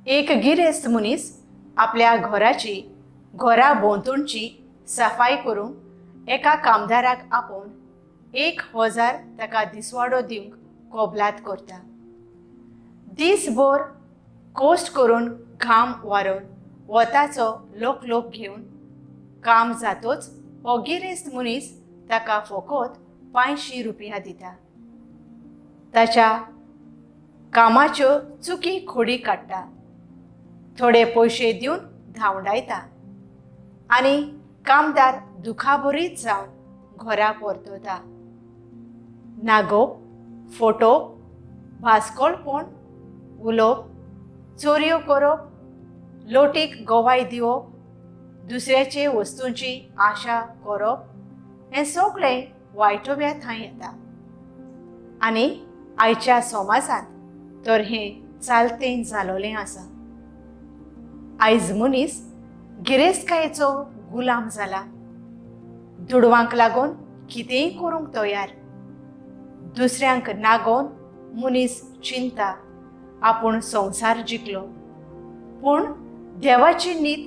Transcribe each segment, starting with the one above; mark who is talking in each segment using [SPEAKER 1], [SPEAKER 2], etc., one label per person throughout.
[SPEAKER 1] एक गिरेस्त मनीस आपल्या घराची, घरा भोंवतणची सफाई करूंक एका कामदाराक आपोवन 1000 ताका दिसवाडो दिवंक कबलात करता. दीसभर कोश्ट करून घाम वारोवन वताचो लोकलोक घेवन काम जातोच हो गिरेस्त मनीस ताका फकत 500 रुपया दिता. ताच्या कामाच्यो चुकी खोडी काडटा, थोडे पयशे दिवन धांवडायता आनी कामदार दुखाभरीत जावन घरा परतता. नागोवप, फोटोवप, भास्कोळपण उलोवप, चोरयो करप, लोटीक गवाय दिवप, दुसऱ्याचे वस्तूंची आशा करप हें सगळें वायटोव्या थंय येता. आनी आयच्या समाजांत तर हें चालतें जालोलें आसा. आयज मनीस गिरेस्तकायेचो गुलाम जाला. दुडवांक लागून कितेंय करूंक तयार. दुसऱ्यांक नागोवन मनीस चिंता आपूण संवसार जिखलो, पूण देवाची नीत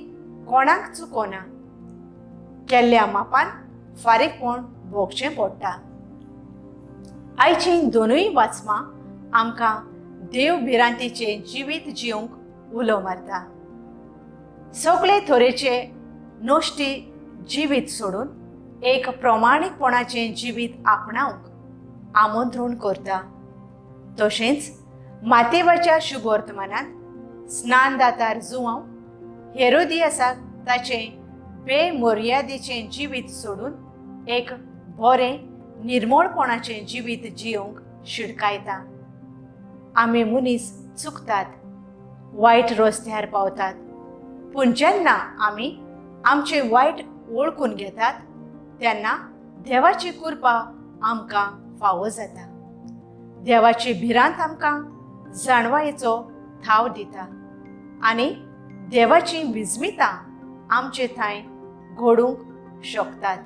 [SPEAKER 1] कोणाक चुकोना. केल्ल्या मापान फारीकपण भोगचें पडटा. आयचीं दोनूय वाचमां आमकां देव भिरांतीचें जिवीत जिवंक उलो मारता. सगळे तरेचे नश्टी जिवीत सोडून एक प्रमाणीकपणाचें जिवीत आपणावंक आमंत्रण करता. तशेंच मातेवाच्या शुभवर्तमानांत स्नानदातार जुवांव हेरोदियासाक ताचें बेमर्यादेचें जिवीत सोडून एक बरें निर्मळपणाचें जिवीत जियोवंक शिडकायता. आमी मनीस चुकतात, वायट रस्त्यार पावतात, पूण जेन्ना आमी आमचें वायट वळखून घेतात तेन्ना देवाची कृपा आमकां फावो जाता. देवाची भिरांत आमकां जाणवायेचो थाव दिता आनी देवाची विस्मितां आमचे थंय घडूंक शकतात.